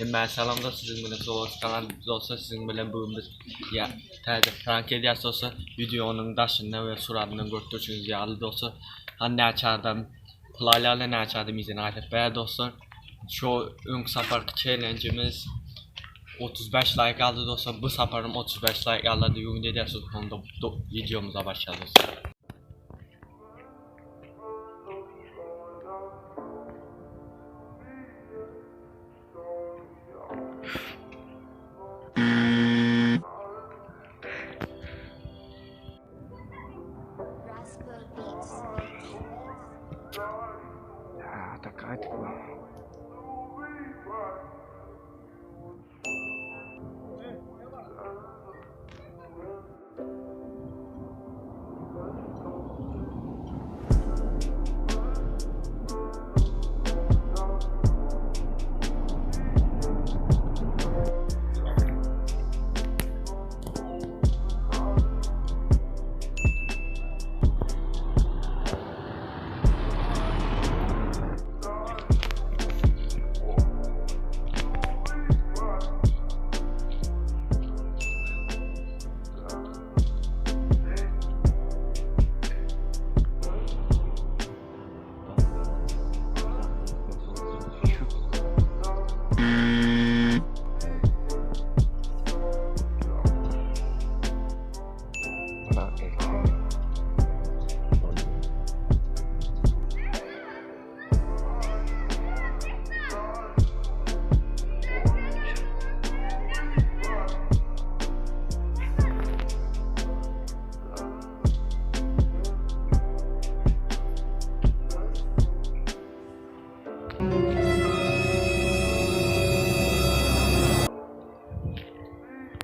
Hemmä salam dostlar siziň bilen Sowas kanal dostlar siziň bilen bugün biz ya täze prank edýäs dostlar videonyň daşynda we suratyndan görüp durşuňyz ýaly dostlar han näçe adam pul alýarlar näçe adam yzyna gaýtaryp berýär dostlar şu öňki saparky challenge'imiz 35 like aldy dostlar bu saparym 35 like aldy diýip ümit edýäs onda videomuza başlaýarys dostlar. Такая такая.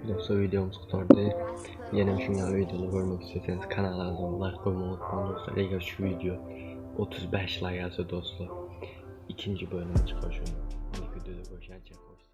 Dostlar videomuz gutardy. Ýene şuň ýaly videolar görmek isleseňiz kanala abone like goýmagy unutmaň dostlar. Eger şu video 35 like alsa dostlar ikinji bölümi çykar şunuň. Indiki videoda görüşýänçä hoş.